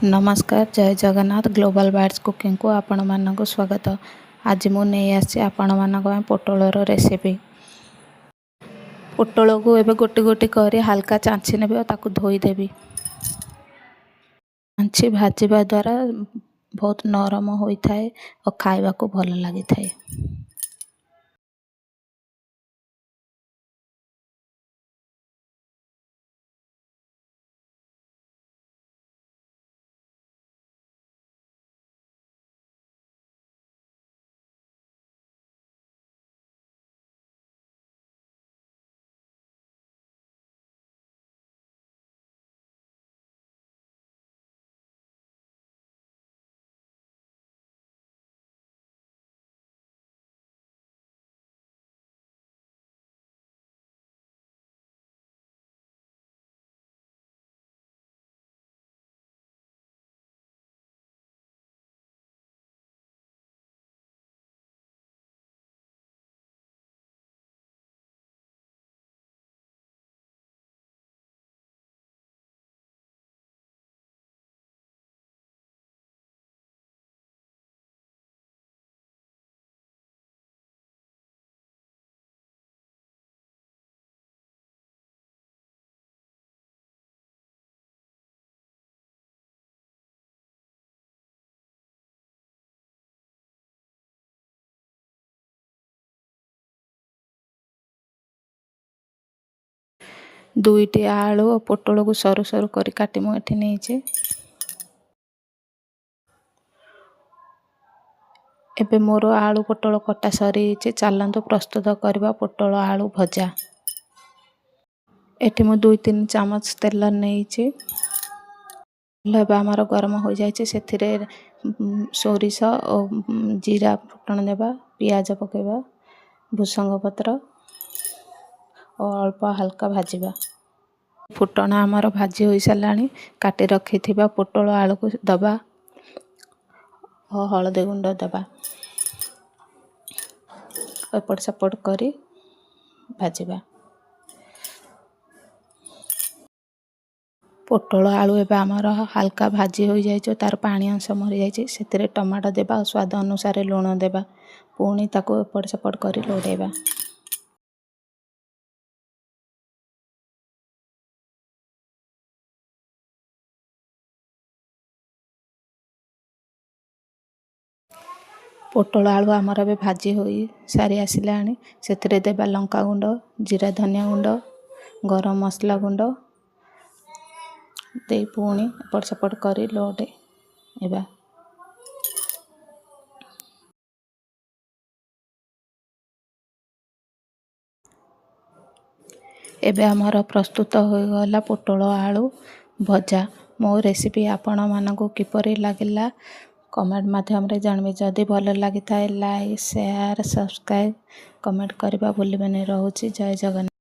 ନମସ୍କାର, ଜୟ Jagannath. Global bites କୁକିଂକୁ ଆପଣମାନଙ୍କୁ ସ୍ୱାଗତ। ଆଜି ମୁଁ ନେଇ ଆସିଛି ଆପଣମାନଙ୍କ ପାଇଁ ପୋଟଳର ରେସିପି। ପୋଟଳକୁ ଏବେ ଗୋଟି ଗୋଟି କରି ହାଲକା ଚାଞ୍ଚି ନେବି ଆଉ ତାକୁ ଧୋଇଦେବି। ଚାଞ୍ଚି ଭାଜିବା ଦ୍ୱାରା ବହୁତ ନରମ ହୋଇଥାଏ ଓ ଖାଇବାକୁ ଭଲ ଲାଗିଥାଏ। ଦୁଇଟି ଆଳୁ ଓ ପୋଟଳକୁ ସରୁ ସରୁ କରି କାଟି ମୁଁ ଏଠି ନେଇଛି। ଏବେ ମୋର ଆଳୁ ପୋଟଳ କଟା ସରିଯାଇଛି। ଚାଲନ୍ତୁ ପ୍ରସ୍ତୁତ କରିବା ପୋଟଳ ଆଳୁ ଭଜା। ଏଠି ମୁଁ 2-3 ଚାମଚ ତେଲ ନେଇଛି। ତେଲ ଏବେ ଆମର ଗରମ ହୋଇଯାଇଛି। ସେଥିରେ ସୋରିଷ ଓ ଜିରା ଫୁଟଣ ଦେବା, ପିଆଜ ପକାଇବା, ଭୃସଙ୍ଗ ପତ୍ର ଓ ଅଳ୍ପ ହାଲକା ଭାଜିବା। ଫୁଟଣ ଆମର ଭାଜି ହୋଇସାରିଲାଣି। କାଟି ରଖିଥିବା ପୋଟଳ ଆଳୁକୁ ଦେବା ଓ ହଳଦୀ ଗୁଣ୍ଡ ଦେବା, ଏପଟ ସେପଟ କରି ଭାଜିବା। ପୋଟଳ ଆଳୁ ଏବେ ଆମର ହାଲକା ଭାଜି ହୋଇଯାଇଛି, ତାର ପାଣି ଅଂଶ ମରିଯାଇଛି। ସେଥିରେ ଟମାଟୋ ଦେବା ଆଉ ସ୍ୱାଦ ଅନୁସାରେ ଲୁଣ ଦେବା। ପୁଣି ତାକୁ ଏପଟ ସେପଟ କରି ଲଉଟେଇବା। ପୋଟଳ ଆଳୁ ଆମର ଏବେ ଭାଜି ହୋଇ ସାରି ଆସିଲାଣି। ସେଥିରେ ଦେବା ଲଙ୍କାଗୁଣ୍ଡ, ଜିରା ଧନିଆ ଗୁଣ୍ଡ, ଗରମ ମସଲା ଗୁଣ୍ଡ ଦେଇ ପୁଣି ଏପଟ ସେପଟ କରି ଲଉଟେଇବା। ଏବେ ଆମର ପ୍ରସ୍ତୁତ ହୋଇଗଲା ପୋଟଳ ଆଳୁ ଭଜା। ମୋ ରେସିପି ଆପଣମାନଙ୍କୁ କିପରି ଲାଗିଲା, କମେଣ୍ଟ ମାଧ୍ୟମରେ ଜାଣିବେ। ଯଦି ଭଲ ଲାଗିଥାଏ, ଲାଇକ୍, ସେୟାର, ସବସ୍କ୍ରାଇବ୍, କମେଣ୍ଟ କରିବା ଭୁଲିବେନି। ରହୁଛି, ଜୟ ଜଗନ୍ନାଥ।